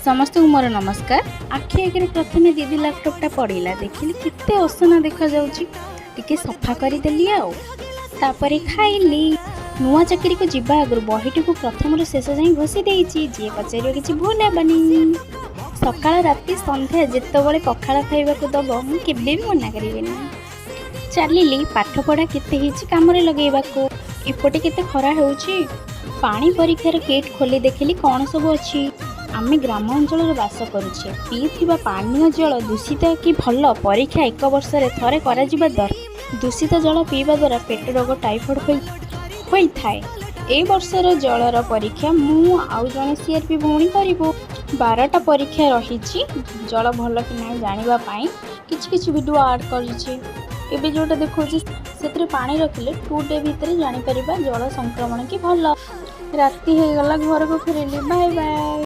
ସମସ୍ତଙ୍କୁ ମୋର ନମସ୍କାର। ଆଖି ଆଗରେ ପ୍ରଥମେ ଦିଦି ଲାପଟପ୍ଟା ପଡ଼ିଲା। ଦେଖିଲି କେତେ ଅସନା ଦେଖାଯାଉଛି, ଟିକେ ସଫା କରିଦେଲି ଆଉ ତାପରେ ଖାଇଲି। ନୂଆ ଚାକିରିକୁ ଯିବା ଆଗରୁ ବହିଟିକୁ ପ୍ରଥମରୁ ଶେଷ ଯାଏଁ ଘୋଷି ଦେଇଛି। ଯିଏ ପଚାରିବ, କିଛି ଭୁଲ ହେବନି। ସକାଳ, ରାତି, ସନ୍ଧ୍ୟା ଯେତେବେଳେ ପଖାଳ ଖାଇବାକୁ ଦବ, ମୁଁ କେବେ ବି ମନା କରିବିନି। ଚାଲିଲି ପାଠପଢ଼ା କେତେ ହେଇଛି କାମରେ ଲଗେଇବାକୁ। ଏପଟେ କେତେ ଖରା ହେଉଛି। ପାଣି ପରୀକ୍ଷାର କିଟ୍ ଖୋଲି ଦେଖିଲି କ'ଣ ସବୁ ଅଛି। ଆମେ ଗ୍ରାମ ଅଞ୍ଚଳରେ ବାସ କରୁଛେ। ପିଉଥିବା ପାନୀୟ ଜଳ ଦୂଷିତ କି ଭଲ, ପରୀକ୍ଷା ଏକ ବର୍ଷରେ ଥରେ କରାଯିବା ଦରକାର। ଦୂଷିତ ଜଳ ପିଇବା ଦ୍ୱାରା ପେଟ ରୋଗ, ଟାଇଫଏଡ଼୍ ହୋଇଥାଏ। ଏ ବର୍ଷର ଜଳର ପରୀକ୍ଷା ମୁଁ ଆଉ ଜଣେ ସିଆର୍ପି ଭଉଣୀ କରିବୁ। 12ଟା ପରୀକ୍ଷା ରହିଛି। ଜଳ ଭଲ କି ନାହିଁ ଜାଣିବା ପାଇଁ କିଛି କିଛି ଭିଡ଼ିଓ ଆଡ଼୍ କରିଛି। ଏବେ ଯେଉଁଟା ଦେଖାଉଛି, ସେଥିରେ ପାଣି ରଖିଲେ 2 ଡେ ଭିତରେ ଜାଣିପାରିବା ଜଳ ସଂକ୍ରମଣ କି ଭଲ। ରାତି ହେଇଗଲା, ଘରକୁ ଫେରିଲି। Bye bye.